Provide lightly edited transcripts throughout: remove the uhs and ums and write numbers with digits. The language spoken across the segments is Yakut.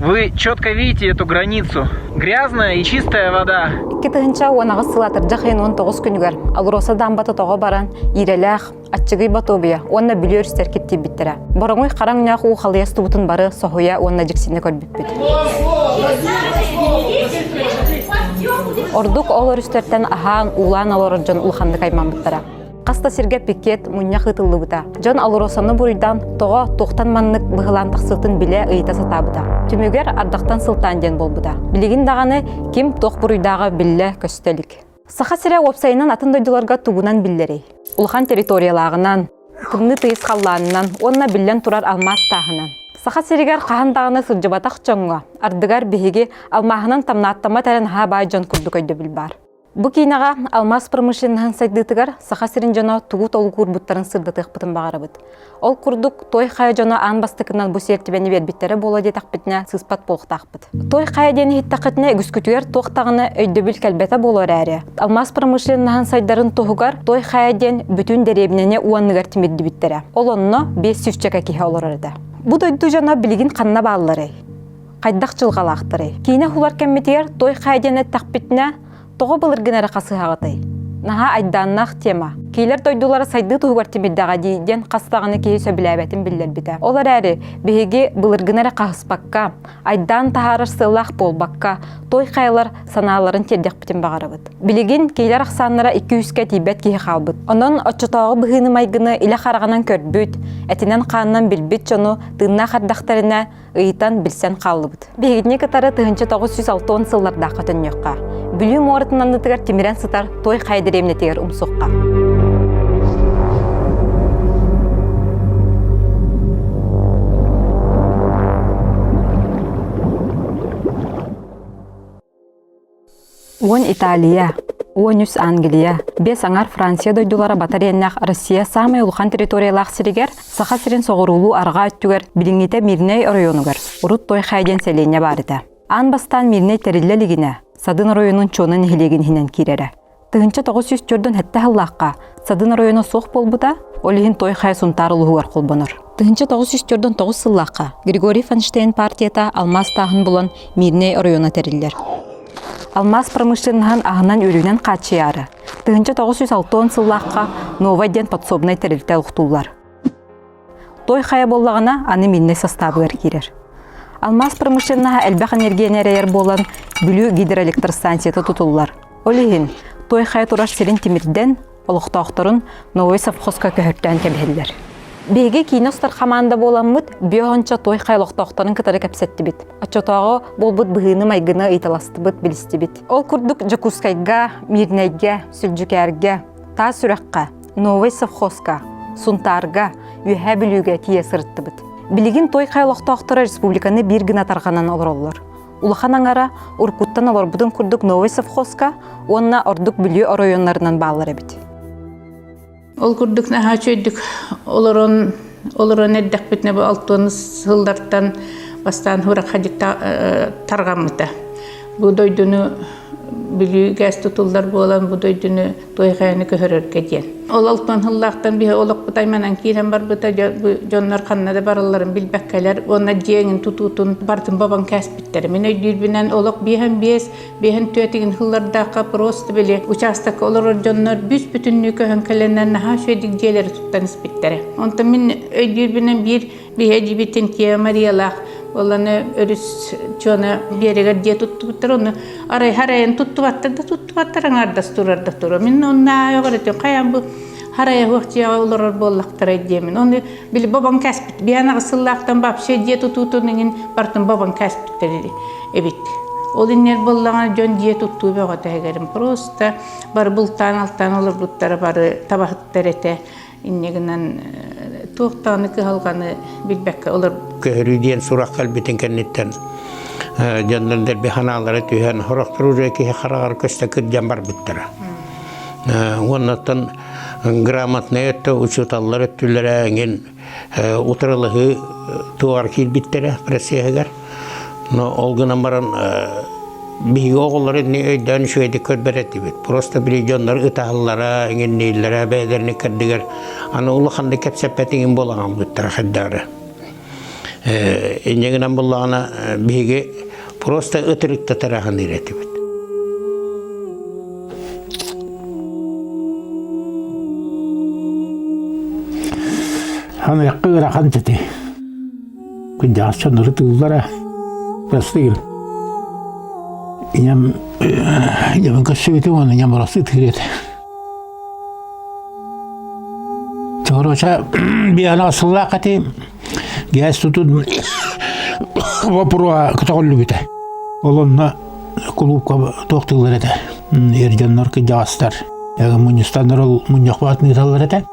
Вы четко видите эту границу. Грязная и чистая вода. 2018 сыл атырдьах ыйын 19 күнүгэр Алроса дамбата тоҕо баран, Иирэлээх, Аччыгый Ботуобуйа уонна Бүлүү өрүстэр киттийбиттэрэ. Бороҥуй хара өҥнөөх уу халыйа устубутун бары соһуйа уонна дьиксинэ көрбүппүт. Ордук ол өрүстэртэн аһаан, уулаан олорор дьон улаханнык аймаммыттара. Хас да сиргэ пикет мунньах ыытыллыбыта. Дьон Алросаны буруйдаан тоҕо, туохтан маннык быһылаан тахсыытын билэ ыйыта сатаабыта. Түмүгэр ардахтан сылтаан диэн буолбута. Билигин даҕаны ким туох буруйдааҕа биллэ көстө илик. Саха сирэ уопсайынан атын дойдуларга тугунан биллэрий? Улахан территориялааҕынан, тымныы тыйыс халлаанынан уонна биллэн турар алмаас тааһынан. Саха сиригэр хаһан даҕаны сылдьыбатах дьоҥҥо, ардыгар биһиги алмааһынан тамнааттаммат эрэ наһаа баай дьон курдук өйдөбүл баар. Бу киинэҕэ алмаас промышленноһын сайдыытыгар Саха сирин дьоно тугу толугуурбуттарын сырдатыахпытын баҕарабыт. Ол курдук, Той Хайа дьоно аан бастакынан бу сиэртибэни биэрбиттэрэ буолуо диэтэхпитинэ сыыспат буолуохтаахпыт. Той Хайа диэн иһиттэххитинэ үгүскүтүгэр туох даҕаны өйдөбүл кэлбэтэ буолуо эрээри, алмаас промышленноһын сайдарын туһугар Той Хайа диэн бүтүн дэриэбинэни уонныгар тимирдибиттэрэ. Ол онно биэс сүүсчэкэ киһи олорор этэ. Бу дойду дьоно билигин ханна баалларый? Хайдах дьылҕалаахтарый? Киинэ уһулар кэммитигэр Той Хайа диэн эттэхпитинэ, тоҕо былыргын эрэ хасыһаҕытый? Наһаа айдааннаах тема. Киилэр дойдулара сайдыы туһугар тимирдэҕэ дии диэн хас даҕаны киһи сөбүлээбэтин биллэрбитэ. Ол эрээри биһиги былыргыны эрэ хаһыспакка, айдаан таһаарар сыаллаах буолбакка, той хайалар санааларын тиэрдиэхпитин баҕарабыт. Билигин киилэр ахсааннара икки-үскэ тиийбэт киһи хаалбыт. Онон оччотооҕу быһыыны-майгыны илэ хараҕынан көрбүт, этинэн-хаанынан билбит дьону тыыннаах эрдэхтэринэ ыйытан билсэн хааллыбыт. Биһигини кытары 1960 сыллардаахха төннүөххэ. Бүлүү муоратын аннытыгар тимирэн сытар Той Хайа дэриэбинэтигэр умсуохха. Уон Италия, 13 Англия, биэс аҥар Франция дойдулара батар иэннээх Россия саамай улахан территориялаах сиригэр Саха сирин соҕуруулуу-арҕаа өттүгэр билиҥҥитэ Мирнэй оройуонугар урут Той-Хай диэн сэлиэнньэ баар этэ. Аан бастаан Мирнэй тэриллэ илигинэ Садын оройуонун Чуона нэһилиэгин иһинэн киирэрэ. 1947 сыллаахха Садын оройуона суох буолбута, ол иһин Той-Хай Сунтаар улууһугар холбонор. 1949 сыллаахха Григорий Фонштейн партията алмаас тааһын булан Мирнэй оройуона тэриллэр. Алмаас промышленноһын аһынан-үөлүнэн хааччыйаары 1960 сыллаахха Новай диэн подсобнай тэрилтэ олохтууллар. Той хайа буоллаҕына, аны миннэй састаабыгар киирэр. Алмаас промышленноһа элбэх энергияны эрэйэр буолан, Бүлүү гидроэлектростанцията тутуллар. Ол иһин, Той хайа турар сирин тимирдэн, олохтоохторун Новый совхозка көһөртөөн кэбиһэллэр. Биһиги киинэ устар хамаанда буоламмыт, биэс той хайа олохтоохторун кытары кэпсэттибит. Оччотооҕу буолбут быһыыны-майгыны ыйыталастыбыт, билистибит. Ол курдук Дьокуускайга, Мирнэйгэ, Сүлдьүкээргэ, Таас Үрэххэ, Новый совхозка, Сунтаарга, Үөһээ Бүлүүгэ тиийэ сырыттыбыт. Билигин той хайа олохтоохторо республиканы биир гына тарҕанан олороллор. Улахан аҥара уруккуттан олорбутун курдук Новый совхозка уонна ордук Бүлүү оройуоннарынан бааллар эбит. Ол курдук наһаа үчүгэйдик олорон олорон эрдэхпитинэ бу алтыан сыллартан бастаан Хурахадик тарҕаммыта. Бу дойдуну Бүлүү ГЭС тутуллар буолан бу дойдуну Туойхайаны көһөрөргө диэн. Ол алтан сыллаахтан биһи олохпут айманан киирэн барбыта дьоннор ханна да баралларын билбэккэлэр уонна дьиэҥин тутуутун бартын бобон кээспиттэр. Мин өйдүүрбүнэн олох биэһэн биэс, биэһэн түөтигин сыллардаахха просто били учаастакка олорор дьоннор бүс бүтүннүү көһөн кэлэннэр наһаа үчүгэйдик дьиэлэри туттан испиттэрэ. Онтон мин өйдүүрбүнэн биир Биһи эдьибитин Киа Мариялаах оланы өрүс чуона биэрэгэр дьиэ туттубуттар ону арай харайан туттубаттар да туттубаттар аҥаардас турар да турар мин онно этим хайаан бу харайа суох дьиэҕэ олорор буоллахтарай диэмин ону били бобон кээспит биһэн аҕыс сыллаахтан вообще дьиэ тутуутун иҥин бартын бобон кээспиттэр эбит ол иннэр буоллаҕына дьон дьиэ туттуу бөҕөтө эһэгэрим просто бары бултаан алтаан олорбуттара бары табаһыттар этэ Инньэ гынан туох даҕаны кыһалҕаны билбэккэ олор. Көһөрүү диэн сурах кэлбитин кэнниттэн дьоннор дэлби ханаалара түһэн, сорохтор уже киһи хараҕар көстө кырдьан барбыттара. Уоннаттан грамотнай өттө учууталлар өттүлэрэ эҥин утарылаһыы туоҕар киирбиттэрэ процеһыгар. Но ол гынан баран биһиги оҕолор инни өйдөөн үчүгэйдик көрбөт этибит. Просто били дьоннор ытаһаллара, иҥиннииллэрэ, бэйэлэрин кэрдигэр аны улаханнык кэпсэппэт иҥин буолан хаалбыттара хайдаары. Инньэ гынан буллаҕына биһиги просто ытырыктатар аһыныыр этибит. Ханыахха ыарахан тэти. Кырдьаҕас дьоннору тыыллара. Простыыр. Ийэм ийэбин көрсүбүтүм уонна ийэм боростуй тыыр этэ. Короче, биһана сыллаах эти газ тутун вопроса көтөҕүллүбүтэ. Ол онно кулуупка туох тыллар этэ. Эр дьоннор кырдьаҕастар. Мунньустаннар ол мунньахпаат ыыталлар этэ.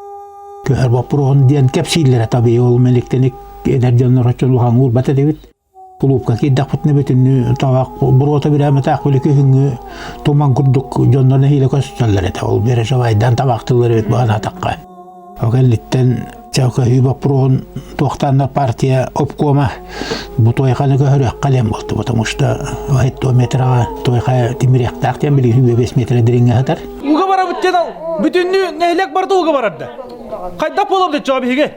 Көһөр боппуруоһун диэн кэпсииллэрэ табыы ол мэликтеник эдэр дьоннор оччо улахан уурбат этибит. Кулуупка киирдэхпитинэ бүтүннүү табах буруота бирээмэтээх били күһүҥҥү туман курдук дьоннор нэһиилэ көстөллөр этэ. Ол бережевайдан табахтыыллар эбит быһаатахха. Ол кэнниттэн көһүү боппуруоһун туохтааннар партия обкома бу туойханы көһөрүөххэ диэн буолту, потому что метраҕа туойха тимириэхтээх диэн билигин 5 метрэ дириҥҥэ сытар. Уга барабыт диэн ал бүтүннүү нэһилиэк барыта уга барарда. Хайдах буолабыт чоо биһиги?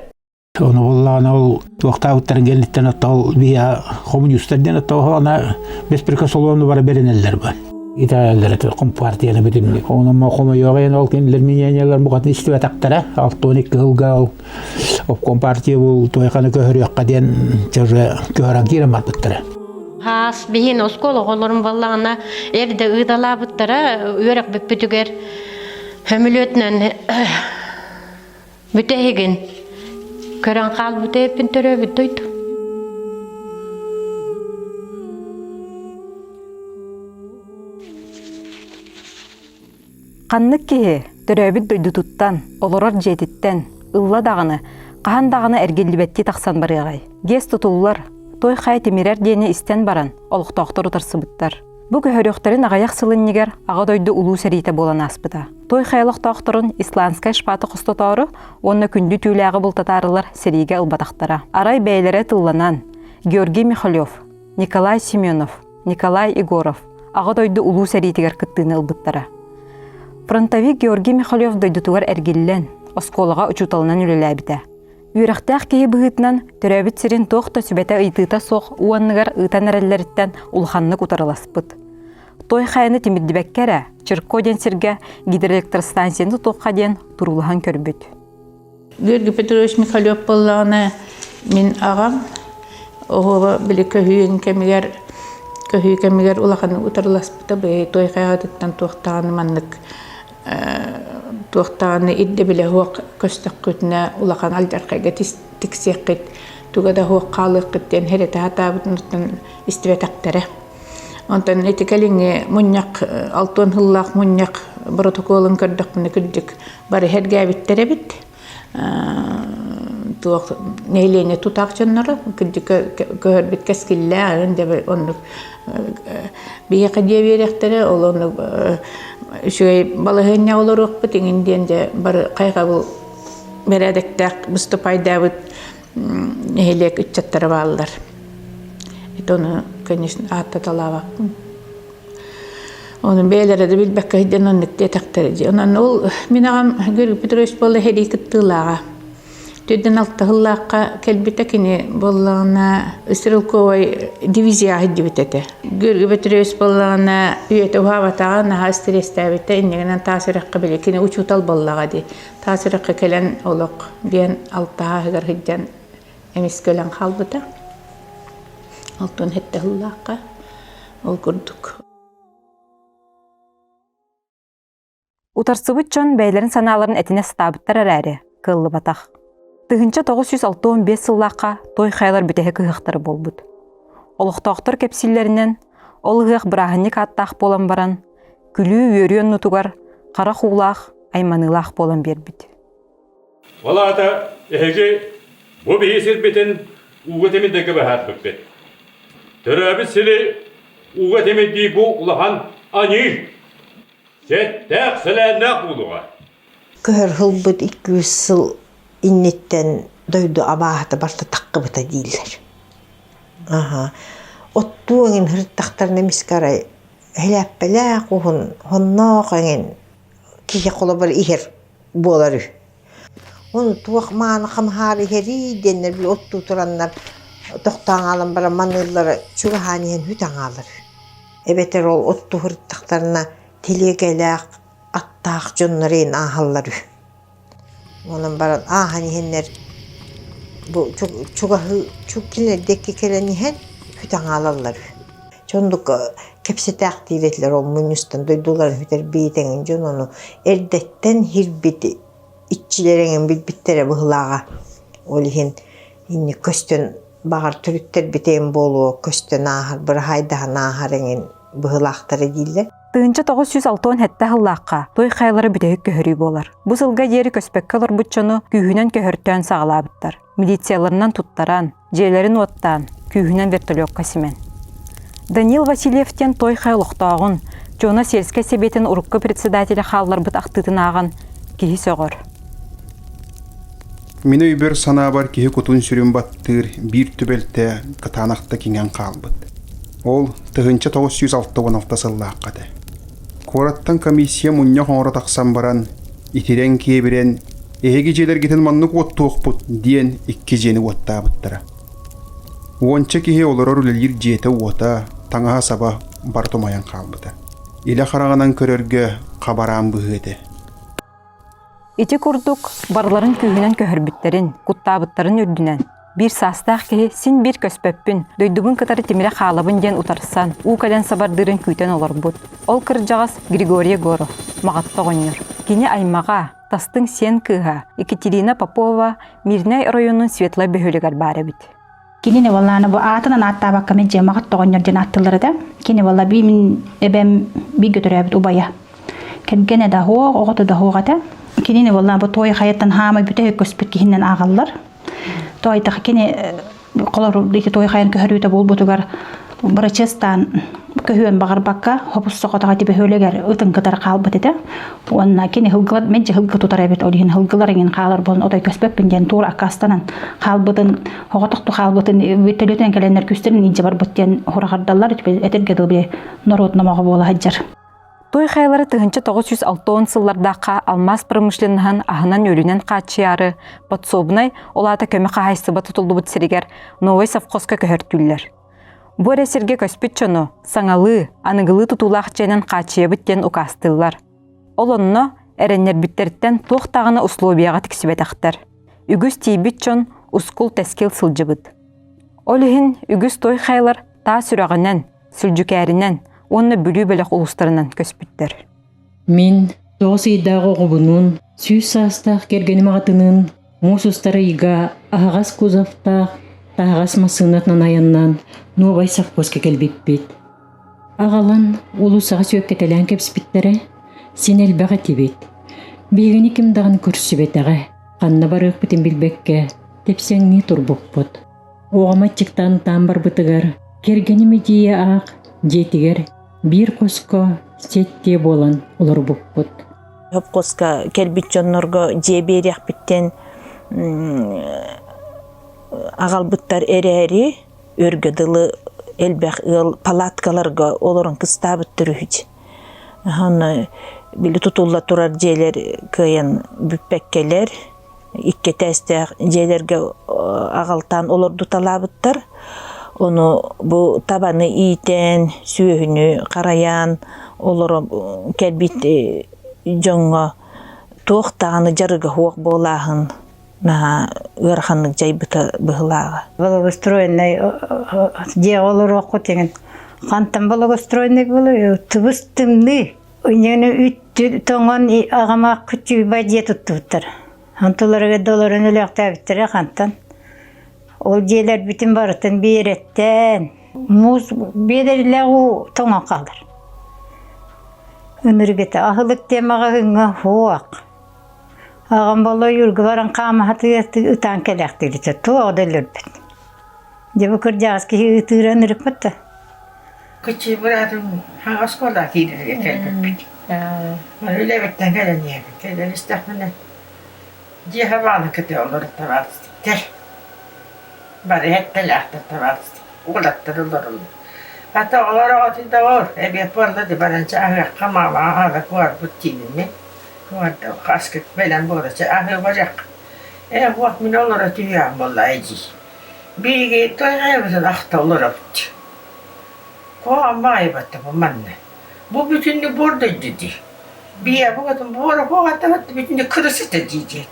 Ону буоллаҕына ол туохтаабыттарын кэнниттэн оттоол биһиэхэ хомуньуустар диэн оттоохоҕуна беспрекословно бары бэринэллэр бу. Итэҕэллэр этэ компартияны бүтүннүү. Онон хомойуоҕа ол кинилэр мнениялар букатын истибэтэхтэрэ. 62 сылга ол обком партия бул туойханы көһөрүөххэ диэн уже көһөрөн киирэн барбыттара. Хаас биһин оскуола оҕолорун буоллаҕына эрдэ ыыталаабыттара үөрэх бүппүтүгэр хөмүлүөтүнэн Бүтэһигин көрөн хаалбыта эппин төрөөбүт дойду. Ханнык киһи төрөөбүт дойдутуттан, олорор дьиэтиттэн ылла даҕаны, хаһан даҕаны эргиллибэттии тахсан барыаҕай. Гиэс тутуллар, той хайа тимирэр диэни истэн баран, олохтоохтор утарсыбыттар. Бу көһөрүөхтэрин аҕыйах сыл иннигэр Аҕа дойду Улуу сэриитэ буолан ааспыта. Той хайа олохтоохторун исландскай шпаты хостотоору уонна күндү түүлээҕи бултатаарылар сэриигэ ылбатахтара. Арай бэйэлэрэ тылланан, Георгий Михалев, Николай Семенов, Николай Егоров Аҕа дойду Улуу сэриитигэр кыттыыны ылбыттара. Фронтовик Георгий Михалев дойдутугар эргиллэн, оскуолаҕа учууталынан үлэлээбитэ. Үөрэхтээх киһи быһыытынан төрөөбүт сирин туох да сүбэтэ-ыйытыыта суох уу анныгар ыытан эрэллэриттэн улаханнык утарыласпыт. Той хайаны тимирдибэккэ эрэ Чирко диэн сиргэ гидроэлектростанцияны тутуохха диэн туруулаһан көрбүт. Георгий Петрович Михалев буоллаҕына мин аҕам оһуоба били көһүүн кэмигэр көһүү кэмигэр улаханнык утарыласпыта бэйэ той хайатыттан туохтаҕаны маннык туохтаҕаны ирдэбилэ суох көстөххүтүнэ улахан алдьархайга тиксиэххит туга да суох хаалыаххыт диэн хэрэтэ сатаабытын истибэтэхтэрэ. Онтон ити кэлиҥҥи мунньах алтыан сыллаах мунньах боротокуолун көрдөхпүнэ кырдьык бары сэргээбиттэр эбит. Туох нэһилиэнньэ тутаах дьонноро кырдьык көһөрбүт кэскиллээх дьэ оннук биһиэхэ дьиэ биэриэхтэрэ ол оннук үчүгэй балаһыанньа олоруохпут иҥин диэн дьэ бары хайҕабыл бэрээдэктээх выступайдаабыт нэһилиэк ыччаттара бааллар. Это ону, конечно, ааттаталаабаппын. Ону бэйэлэрэ да билбэккэ сылдьан оннук диэтэхтэрэ дии. Онон ол мин аҕам Георгий Петрович буолла сэрии кыттыылааҕа. Төрдүн алта сыллаахха кэлбитэ кини буоллаҕына стрелковай дивизияҕа сылдьыбыт этэ. Георгий Петрович буоллаҕына үйэтэ уһаабатаҕа наһаа стрессээбитэ иннигинэн таас үрэххэ били кини учуутал буоллаҕа дии. Таас үрэххэ кэлэн олох диэн алтаһыгар сылдьан эмискэ өлөн хаалбыта. Алтан сэттэ сыллаахха ол курдук. Утарсыбыт дьон бэйэлэрин санааларын этинэ сатаабыттар эрээри, кыаллыбатах. 1965 сыллаахха той хайалар бүтэһик ыһыахтара буолбут. Олохтоохтор кэпсииллэринэн, ол ыһыах бырааһынньык ааттаах буолан баран, күлүү-үөрүү оннутугар харах уулаах, айманыылаах буолан биэрбит. Ол аата эһиги бу биһи сирбитин ууга тимирдэргэ быһаарбыппыт. Төрөөбүт сири ууга тимирдии бу улахан аньыы, сэттээх сэлээннээх буолуоҕа. Көһөр сылбыт 200 сыл инниттэн дойду абааһыта барыта таххыбыта дииллэр. Аха. Оттуу эҥин сырыттахтарына эмискэ арай һэлээппэлээх уһун хонноох эҥин киһи холобур иһэр буолар үһү. Ону туох мааны хамаһаар иһэрий диэннэр били оттуу тураннар. Тохтоон хаалан баран маныыллара чугаһаан иһэн үт аҥаалар. Эбэтэр ол оттуһурдахтарына тэлиэгэлээх аттаах дьоннор иһин ааһаллар үһү. Онон баран ааһан иһэннэр бу чугаһыы кинилэр диэки кэлэн иһэн үт аҥаалаллар үһү. Дьэ оннук кэпсэтээхтиир этилэр ол мунньустан дойдуларын сүтэрбиитэҥин дьон ону эрдэттэн иһирбит иччилэр эҥин билбиттэрэ быһыылааҕа. Ол иһин инник көстөн баҕар төрүттэрбит буолуо көстөн ааһар быраһаайдаһан ааһар эҥин быһыылаахтара дииллэр. 1967 сыллаахха той хайалара бүтэһик көһөрүү буолар. Бу сылга диэри көспөккө олорбут дьону күүһүнэн көһөртөөн саҕалаабыттар. Милицияларынан туттаран, дьиэлэрин уоттаан, күүһүнэн вертолекка симэн. Данил Васильев диэн той хайа олохтооҕун, Чуона сельскэй сэбиэтин урукку председателэ хаалларбыт ахтыытын ааҕан киһи сөҕөр. Мин өйбөр санаабар киһи кутун-сүрүн баттыыр биир түбэлтэ кытаанахта киҥэн хаалбыт. Ол 1966 сыллаахха этэ. Куораттан комиссия мунньах оҥоро тахсан баран, итирэн киэбирэн, «Эһиги дьиэлэргитин маннык уоттуохпут» диэн икки дьиэни уоттаабыттара. Уонча киһи олорор үлэлиир дьиэтэ-уота, таҥаһа-саба бары тумайан хаалбыта. Илэ хараҕынан көрөргө хабараан быһыы этэ. Ити курдук, барыларын күүһүнэн көһөрбүттэрин, куттаабыттарын үрдүнэн, биир саастаах киһи син биир көспөппүн, дойдубун кытары тимирэ хаалабын диэн утарсан, уу кэлэн сабардыырын күүтэн олорбут. Ол кырдьаҕас Григорий Егоров, Маҕатта оҕонньор. Кини аймаҕа, тастыҥ сиэн кыыһа Екатерина Попова Мирнэй оройуонун Светлай бөһүөлэгэр баар эбит. Кинини валлааны бу аатынан ааттаабакка мен дьиэмаҕат тоҕонньор диэн ааттыыллар этэ. Кини валла би мин эбэм бииргэ төрөөбүт убайа. Кэргэнэ да суох, оҕото да суох этэ. Кинини валлаан бу туой хайаттан хаамай бүтэһик көспүт киһинэн ааҕаллар. Тоайтах кини холор ити той хайан көһөрүүтэ буолбутугар бырачыастаан көһүөн баҕарбакка хопус соҕотоҕо ити бөһүөлэгэр ытын кытары хаалбыт этэ. Уонна кини һылгылар мэлдьи һылгы тутар эбит ол иһин һылгылар иҥин хаалар буолан отой көспөппүн диэн туора аккаастанан хаалбытын оҕотохту хаалбытын төлөтөн кэлэннэр күстэрин илдьэ барбыт диэн хураҕардаллар этэргэ дылы норуот номоҕо буола сылдьар. Той хайалары 1960 сыллардаахха алмаас промышленноһын аһынан-үөлүнэн хааччыйаары подсобнай, ол аата көмө хаһаайыстыба тутуллубут сиригэр Новай совхозка көһөртүүллэр. Бу эрэ сиргэ көспүт дьону саҥалыы, аныгылыы тутуулаах дьиэнэн хааччыйабыт диэн укаастыыллар. Ол онно эрэннэрбиттэриттэн туох даҕаны условияҕа тиксибэтэхтэр. Үгүс тиийбит дьон ускул-тэскил сылдьыбыт. Ол иһин үгүс той хайалар таас үрэҕинэн, Сүлдьүкээринэн уонна Бүлүү бөлөх улуустарынан көспүттэр. Мин тоҕус ыйдаах оҕобунуун, сүүс саастаах кэргэним аҕатыныын муус устар ыйга аһаҕас кузовтаах таһаҕас массыынатынан айаннаан Новай совхозка кэлбиппит. Аҕалан уулуссаҕа сүөккэтэлээн кэбиспиттэрэ, син элбэх этибит. Биһигини ким даҕаны көрсүбэтэҕэ, ханна барыахпытын билбэккэ тэпсэҥнии турбуппут. Оҕом аччыктаан ытаан барбытыгар кэргэним эдьиийэ аах дьиэтигэр биир хоско сэттиэ буолан олорбуппут. Хопкуоска кэлбит дьоннорго дьиэ биэриэхпиттэн аҕалбыттар эрээри өргө дылы элбэх ыал палаткаларга олорон кыстаабыттар үһү. Онно били тутулла турар дьиэлэр кыайан бүппэккэлэр икки этээстээх дьиэлэргэ аҕалтаан олордуталаабыттар. Ону бу табаны иитэн, сүөһүнү харайан олоро кэлбит дьоҥҥо туох даҕаны дьарыга суох буолааһын наһаа ыараханнык дьайбыта быһыылааҕа. Благоустроеннай дьиэҕэ олоруоххут иҥин. Хантан благоустроенный буолуой? Тыбыс тымныы. Инньэни үт тоҥон аҕамаах күччүгүйбай дьиэ туттубуттар. Онтуларыгар да олорон өлөөхтөөбүттэрэ хантан. Ол дьиэлэрбитин барытын биэрэттэн муус биэдэрилээх уу тоҥон хаалар. Ынырык этэ. Аһылык диэн маҕаһыыҥҥа суох. Аҕам боллой юрга баран хаамаһатыгар ытаан кэлээхтииритэ. Туох да өлөрбүт. Дьэ бу кырдьаҕас киһи ытыыран ырыппыт да. Кыччыы быраатым оскуола киирэргэ кэлбиппит. Үлэбиттэн кэлэн иһэбин. Кэлэн истэхпинэ дьиэхэ баалын кытыы олорор табаарыстар. Бары эттэлээхтэр табаарыстар. Уолаттар олороллор. Хата оҕолор оҕотун доҕор, эбиэт буолла да баранча аһыахха маамаҕа аҕала куорбут диибин Куорда хаскыт бэлэм буола аһыы барыах. Ээ, уох мин олоро түһүөҕүм буолла дии. Биһиги тойҕайбытын ахта олоробут. Куһаҕан баҕайыбатта бу манна. Бу бүтүннүү буор дойду дии. Бийэ букатын буора буоҕаттабат бүтүннүү кырыс этэ дии диэт.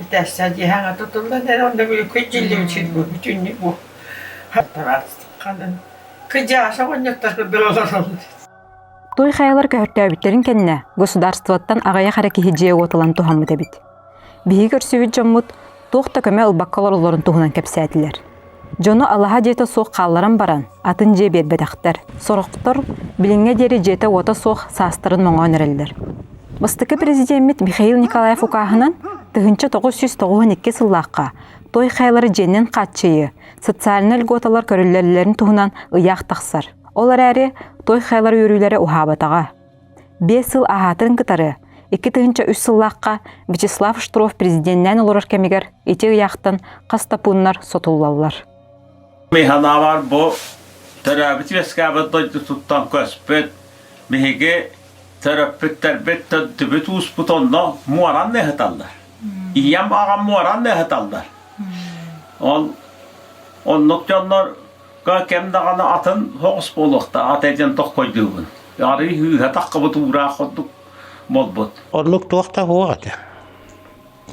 Итээсса дьиэһэҥэ тутуллан эрэ онно били күдьүллүбүт сир бу бүтүннүү бу. Ханан кыдьааса оҕонньоттор олороллор. Той хайалар көһөртөөбүттэрин кэннэ государствоттан аҕыйах эрэ киһи дьиэ-уот ылан туһаммыт эбит. Биһиги көрсүбүт дьоммут туох да көмө ылбакка олороллорун туһунан кэпсээтилэр. Дьону алаһа дьиэтэ суох хаалларан баран, атын дьиэ биэрбэтэхтэр. Сорохтор билиҥҥэ диэри дьиэтэ-уота суох саастарын моҥоон эрэллэр. Бастакы президеммит Михаил Николаев укааһынан 1992 сыллаахха той хайалары дьиэнэн хааччыйыы, социальнай льготалар көрүллэллэрин туһунан ыйаах тахсар. Ол эрээри той хайалар үөрүүлэрэ уһаабатаҕа. Биэс сыл ааһаатын кытары, 2003 сыллаахха Вячеслав Штров президеннээн олорор кэмигэр ити ыйаахтан хас да пууннар сотуллаллар. Михалавар бу төрөөбүт үөскээбит дойдутуттан көспүт биһиги төрөппүттэрбит төрдүбүт ууспут онно муоран ыһыталлар. Ийэм аҕам муоран ыһыталлар. Ол оннук дьоннор кэм даҕаны атын соҕус буолуохта ат этин тоххойдуубун. Арыы хыыһа таххыбыт уураах курдук буолбут. Оннук туох да суох этэ.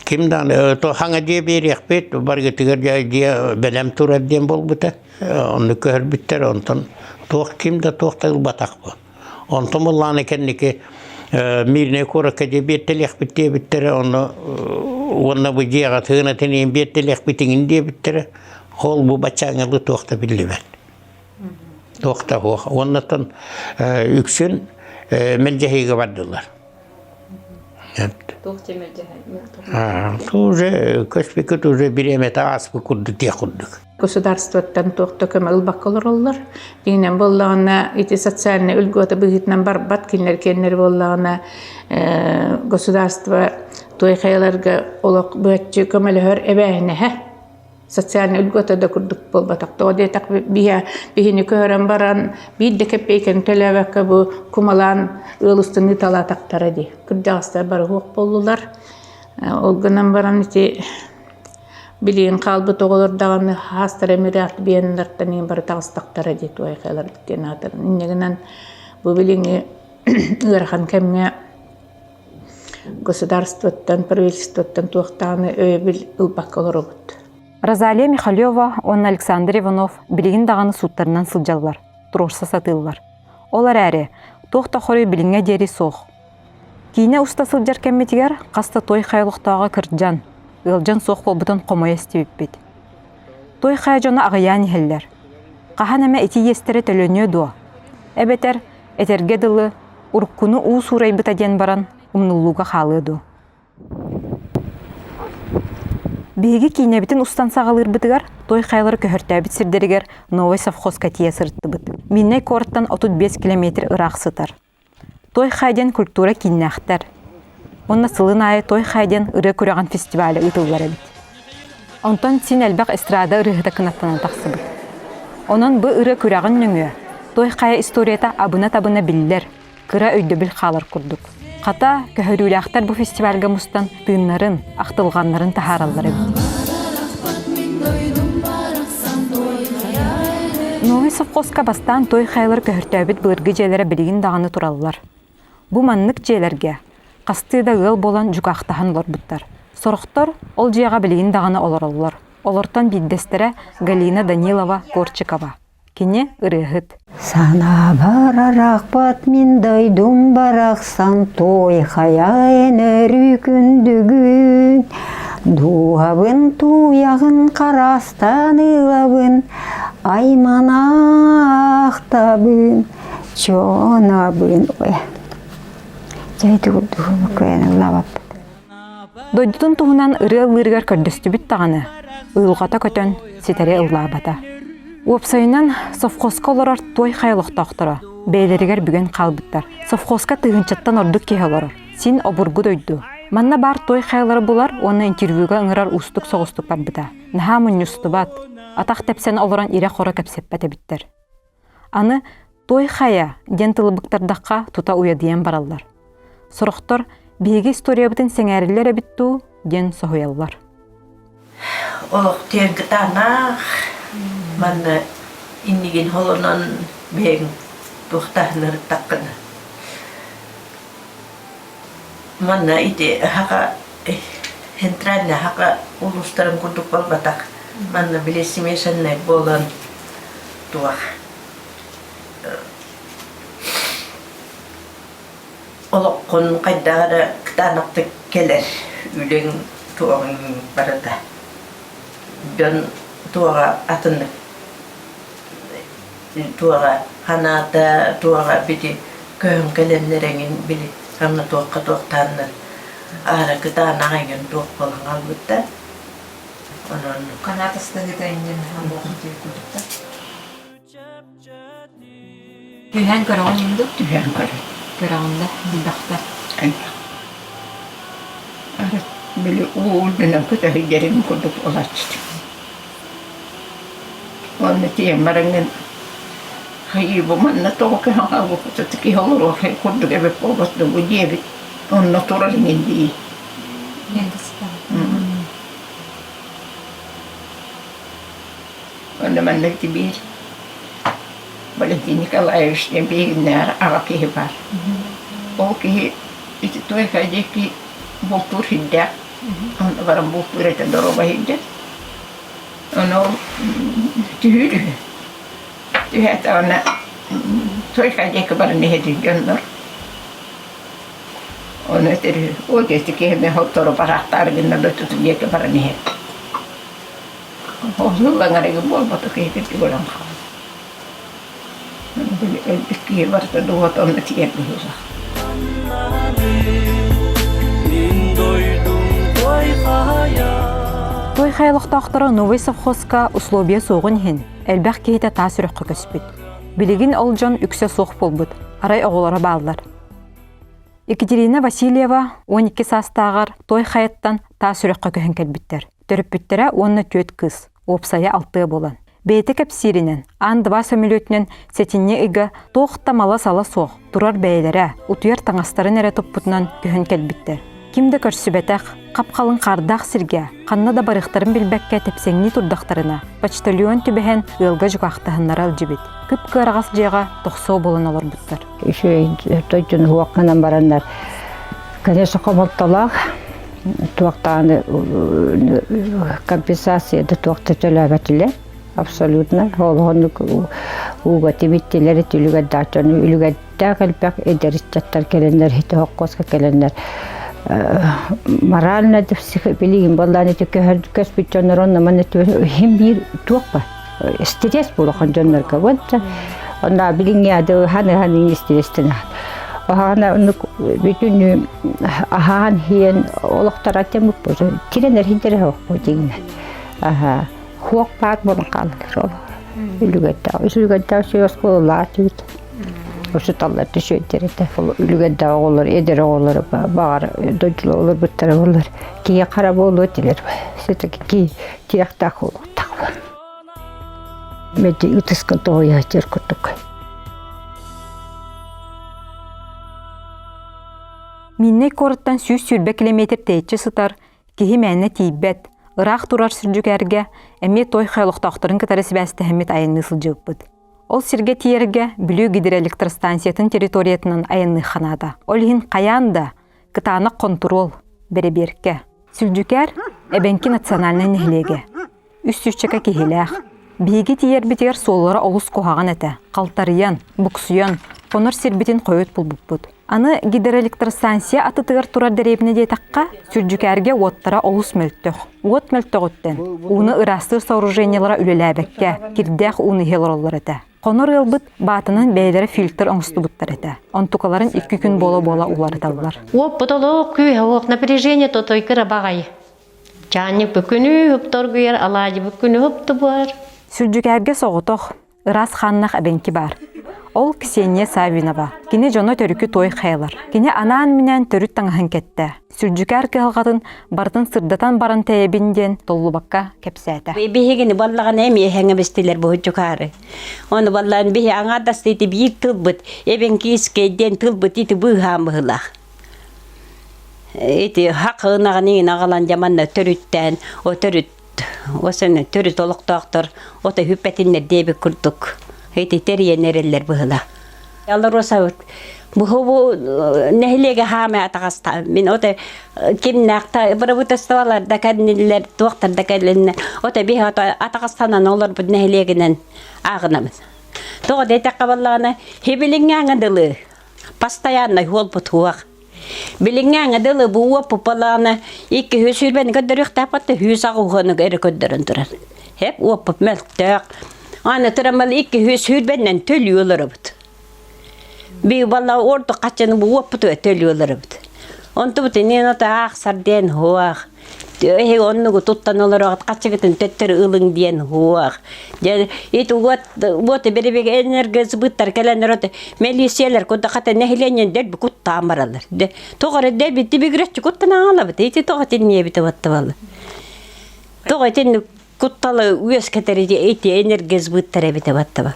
Ким даҕаны хаҥа дьиэ биэриэхпит, баргытыгар дьиэ бэлэм турар диэн буолбута. Оннук көһөрбүттэр, онтон туох ким да туох да ылбатах бу. Онтон буллааны кэнники Мирнэй куоракка дьиэ биэртэлиэхпит диэбиттэрэ, онно уонна бу дьиэҕэ тыына тиниин биэртэлиэхпит иҥин диэбиттэрэ. Ол бу баччааҥҥылыы туох да биллибэт. Туох да суох. Уоннаттан үксүн мэлдьэһиигэ бардылар. Туох диэн мэлдьэһэ? Уже көспүккүт уже бириэмэтэ ааспыт курдук диэх курдук. Государствоттан туох да көмө ылбакка олороллор. Дьиҥинэн буоллаҕына, ити социальнай льгота быһыытынан барбат кинилэр киэннэр буоллаҕына, государство той хайаларга олох быһаччы көмөлөһөр эбээһинэһэ социальнай льгота да курдук буолбатах. Тоҕо диэтэх биһи биһини көһөрөн баран биир да кэппиэйкэни төлөөбөккө бу кумалаан ыал устун ыыталаатахтара дии. Кырдьаҕастар бары суох буоллулар. Ол гынан баран ити билигин хаалбыт оҕолор даҕаны хаастара эмирээх биэннэртэн иин бары таҕыстахтара дии туойхалар диэн аатыран. Инньэ гынан бу билиҥҥи ыарахан кэмҥэ государствоттан, правительствоттан туохтааны өйөбүл ылбакка олоробут. Розалия Михалева уонна Александр Иванов билигин даҕаны сууттарынан сылдьаллар, туруорса сатыыллар. Ол эрээри, туох да хоруй билиҥҥэ диэри суох. Киинэ уста сылдьар кэммитигэр хас да той хайа олохтооҕо кырдьан, ыалдьан суох буолбутун хомойо истибиппит. Той хайа дьоно аҕыйаан иһэллэр. Хаһан эмэ ити иэстэрэ төлөнүө дуо? Эбэтэр, этэргэ дылы, уруккуну уу суурайбыта диэн баран умнуллууга хаалыа дуо? Биһиги киинэбитин устан саҕалыырбытыгар той хайалары көһөртөөбүт сирдэригэр Новый совхозка тиийэ сырыттыбыт. Миннэй куораттан 35 километр ыраах сытар. Той Хай диэн культура кииннээхтэр. Уонна сылын аайы Той Хай диэн ырыа күрэҕин фестиваля ыытыллар эбит. Онтон син элбэх эстрада ырыаһыта кынаттанан тахсыбыт. Онон бу ырыа күрэҕин нөҥүө Той Хайа историята абына-табына биллэр, кыра өйдөбүл хаалар курдук. Хата, көһөрүүлээхтэр бу фестивальга мустан тыыннарын, ахтылҕаннарын таһаараллар эбит. Новый совхозка бастаан той хайалар көһөртөөбүт былыргы дьиэлэрэ билигин даҕаны тураллар. Бу маннык дьиэлэргэ хастыы да ыал буолан дьукаахтаһан олорбуттар. Сорохтор ол дьиэҕэ билигин даҕаны олороллор. Олортон биирдэстэрэ Галина Данилова Корчикова. Кини ырыаһыт. Санаабар арахпат мин дойдум барахсан той хайа эн өрүү күндүгүн Дууһабын тууйаҕын хараастаан ылабын айманаахтабын чонабын ой Дьэ кыайан ыллаабаппыт Дойдутун туһунан ырыа ыллыырыгар көрдөстүбүт даҕаны, уйулҕата көтөн, ситэри ыллаабата. Уопсайынан, совхозка олорор туой хайа олохтоохторо бэйэлэригэр бүгэн хаалбыттар. Совхозка тыһыынчаттан ордук киһи олорор. Син обургу дойду. Манна баар туой хайалары булар уонна интервьюга ыҥырар уустук соҕустук барбыта. Наһаа мунньустубат, атах тэпсэн олорон ирэ-хоро кэпсэппэт эбиттэр. Аны «Той хайа» диэн тылы быктардахха тута уйадыйан бараллар. Сорохтор «Биһиги историябытын сэҥээриллэр эбит дуу?» диэн соһуйаллар. Олох тиэн кытаанах манна иннигин холонон бэйэҥ туохтааһыннарыттаххына Манна ити хака центральный хака улуустарын курдук буолбатах. Манна били смешанный буолан туох олоххун хайдах эрэ кытаанахтык кэлэр үлэҥ туоҕуҥ барыта. Дьон туоҕа атыннык туоҕа ханаата туоҕа бити көһөн кэлэннэр эҥин били ханна туохха туохтааннар аара кытаанах эҥин туох буолан хаалбыттар онон Ханаат ыстаһыыта иннин буолуох курдуктар. Түһээн көрөҕүн дуу? Түһээн көрөн. Көрөҕүн да, элбэхтэр. Элбэх. Арыт били уу үрдүнэн көтөһүйдэрин курдук олоччутум. Уонна тиийэн бараҥҥын хайыы бу манна тоҕо көһөн хаалбыппыт киһи олоруох курдук эбит буолбат дуо бу диэбит онно турар иҥин дии. Онно манна ити биир Валентин Николаевич диэн биһигиннээҕэр аҕа киһи баар. Ол киһи ити Туойха диэки бултуур сирдээх. Онно баран бултуур этэ доруобай сылдьар. Ону ол түһүүр үһү. Түһээтэҕинэ Туойха диэки баран иһэр дьоннор. Ону этэр үһү, ол диэки киһи эмиэ хоттору бараахтаары гынна дойдутун диэки баран иһэр. Оһуоллаҥарыгы буолбатах киһи кырдьык өлөн хаалла. Били өлбүт киһи барыта дууһата онно тиийэр быһыылаах. Той хайа олохтоохторо Новый совхозка условия суоҕун иһин, элбэх киһитэ таас үрэххэ көспүт. Билигин ол дьон үксэ суох буолбут, арай оҕолоро бааллар. Екатерина Васильева 12 саастааҕар Той Хайаттан таас үрэххэ көһөн кэлбиттэр. Төрөппүттэрэ уонна түөрт кыыс, уопсайа алтыа буолан. Бэйэтэ кэпсииринэн, Ан-2 сөмөлүөтүнэн сэтинньи ыйга туох да мала-сала суох, турар бэйэлэрэ, утуйар таҥастарын эрэ туппутунан көһөн кэлбиттэр. Ким да көрсүбэтэх, хап-халыҥ хаардаах сиргэ, ханна да барыахтарын билбэккэ тэпсэҥнии турдахтарына, почтальон түбэһэн ыалга дьукаахтаһыннара илдьибит. Кып-кыараҕас дьиэҕэ тохсуо буолан олорбуттар. Үчүгэй дойдуну уохханан бараннар, конечно, хомолтолоох туох даҕаны компенсация да туох да төлөөбөтүлэр абсолютно олоһоннук ууга тибиттилэр үлүгэрдээх дьону үлүгэрдээх элбэх эдэр ыччаттар кэлэннэр ити хоккуоска кэлэннэр морально да билигин буоллаан ити көспүт дьоннор онно манна иһин биир туох ба стресс буолахан дьоннорго вот онно билиҥҥи ады ханы ханы стресстен Аһаана оннук бүтүннүү аһаан иһэн олохторо тэмик тирэнэр хидэрэ хоохпу дигинэ. Аха хуох баар буолан хааллар ол. Үлүгэрдээх үсүлүгэрдээх сүй оскуолалаах түүт. Учуталлар түсүөттэр этэ. Ол үлүгэрдээх оҕолор, эдэр оҕолор баҕар дойдулар олорбуттара буоллар киһи хара буолуо этилэр. Все-таки киһи тирэхтээх буолуохтаах. Мэти ытыскын тоһуйааччыр курдук. Миннэй куораттан 120 километр тэйиччи сытар, киһи мээнэ тиийбэт, ыраах турар сүрдьүкээргэ эмиэ той олохтоохторун кытары сибээстэһэммит айанныы сылдьыбыппыт. Ол сиргэ тиийэргэ Бүлүү гидроэлектростанциятын территориятынан айанныахха наада. Ол иһин хайаан да кытаанах хонтуруол, бэрэбиэркэ. Сүлдьүкээр Эбэҥки национальнай нэһилиэгэ. Үс сүүсчэкэ киһилээх. Биһиги тиийэрбитигэр суоллара олус куһаҕан этэ. Халтарыйан, буксуйан, хонор сирбитин хойут булбуппут. Аны гидроэлектростанция атытыгар турар дэриэбинэ диэтэххэ, Сүрдьүкээргэ уоттара олус мөлтөх. Уот мөлтөҕүттэн ууну ыраастыыр сооружениелара үлэлээбэккэ, кирдээх ууну иһэ олороллор этэ. Хонор ыалбыт баатынан бэйэлэрэ фильтр оҥостубуттар этэ. Онтукаларын икки күн буола-буола уларыталлар. Уоппут олох күүһэ уох напряжение тотой кыра баҕайы. Чаанньык бүкүнү хуптор алаадьы бүкүнү хуптубар. Сүрдьүкээргэ соҕотох, ыраас хааннаах эбэҥки баар. Ол Ксения Саввинова. Кини дьоно төрүкү той хайалар. Кини анаан-минээн төрүт таҥаһын кэттэ. Сүрдьүкээр кыһалҕатын барытын сырдатан баран тэйэбин диэн толлубакка кэпсээтэ. Биһигини баллаҕана эмиэ эһэҥэбистилэр буһуччукаары. Ону баллаан биһи аҥаардастыы ити биир тылбыт эбэҥкиискэй диэн тылбыт ити быыһаан быһыылаах. Ити хак ынаҕын иҥин аҕалан дьэ манна төрүттээн, о төрүт. төрүт осын төрүт олохтоохтор ото хүппэтиннэр диэбит курдук ити тэрийэн эрэллэр быһыла. Алроса бу нэһилиэгэ хаамай атаҕаста мин ото кимнээх бырабыытастыбалар да кэннилэр туохтар да кэлиннэр ото биһи ото атаҕастанан олорбут нэһилиэгинэн ааҕынабын. Тоҕо диэтэххэ буоллаҕына хибилиҥҥээҥҥэ дылы постоянно уолбут суох. Билиҥҥээҥҥэ дылы бу уоппут буоллаҕына икки сүүрбэни көрдөрүөхтээхпит да сүүс аҕыһыаны эрэ көрдөрөн турар. Эп уоппут мөлтөх. Аны турамал 2 сүүрбэннэн төлүү олоробут. Би балла ордук хаччаны бу уоппут төлүү олоробут. Онтубут инен ото аахсар диэн хуах. Эһи оннугу туттан олороҕут хаччыгытын төттөрү ылыҥ диэн хуах. Дьэ ит уот уот беребеге энергосбыттар кэлэн өрөт милициялар кудда хата нэһилиэнньэн дэрби куттаан бараллар. Тоҕо эрэ дэрби тибигиреччи куттан аалабыт. Ити тоҕо тинниэбит уоттабалы. Тоҕо итинник кутталы үөскэтэр ити энергосбыттар эбитэ баттаба.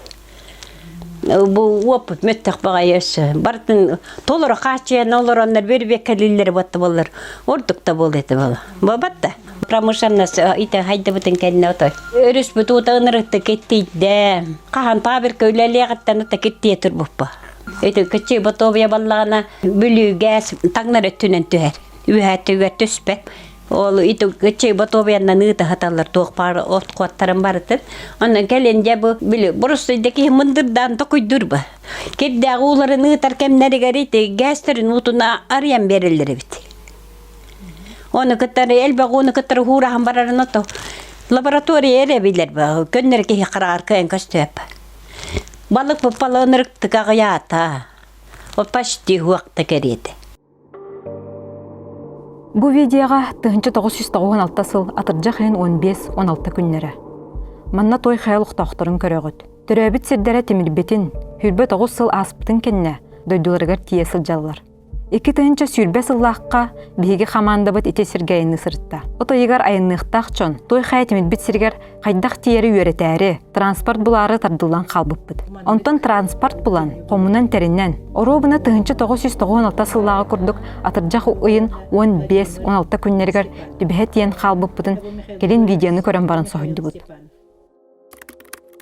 Бу уоппут мөттөх баҕайы өссө. Барытын толору хааччыйан олороннор бөрүбүөккэлииллэр буоллар ордук да буолуо этэ буолла. Буолбат да. Промышленность ити хайдыбытын кэннэ отой. Өрүспүт уута ынырыкты киттийдэ. Хаһан фабрика үлэлиэҕиттэн ата киттийэ турбуппа. Ити кыччыы Ботуобуйа баллаҕына Бүлүүгэ таҥнар өттүнэн түһэр. Үөһээттигэр түспэт. Ол ити кыччыы Ботуобуйаннан ыыта саталлар туох баар от куоттарын барытын. Онон кэлин дьэ бу били борустуйда киһи мындырдаан токуйдуур ба. Кирдээх ууларын ыытар кэмнэригэр ити гээстэрин уутун арыйан биэрэллэр эбит. Ону кытары элбэх ууну кытары уураһан барарын ото лаборатория эрэ билэр ба көннөрү киһи хараҕар кыайан көстүөп. Балык паппалыын ырыктык аҕыйаата. Почти уохта кэриэтэ. Бу видеоҕа 1996 сыл атырдьах ыйын 15-16 күннэрэ. Манна той хайа олохтоохторун көрөҕүт. Төрөөбүт сирдэрэ тимирбитин, 29 сыл ааспытын кэннэ дойдуларыгар тиийэ сылдьаллар. 2020 сыллаахха биһиги хамаандабыт ити сиргэ айанныы сырытта. От ыйыгар айанныахтаах дьон той хайа тимирбит сиригэр хайдах тиийэри үөрэтээри, транспорт булаары тардыллан хаалбыппыт. Онтон транспорт булан, хомунан тэринэн, оруобуна 1996 сыллааҕы курдук атырдьах ыйын 15-16 күннэригэр түбэһэ тиийэн хаалбыппытын кэлин видеону көрөн баран соһуйдубут.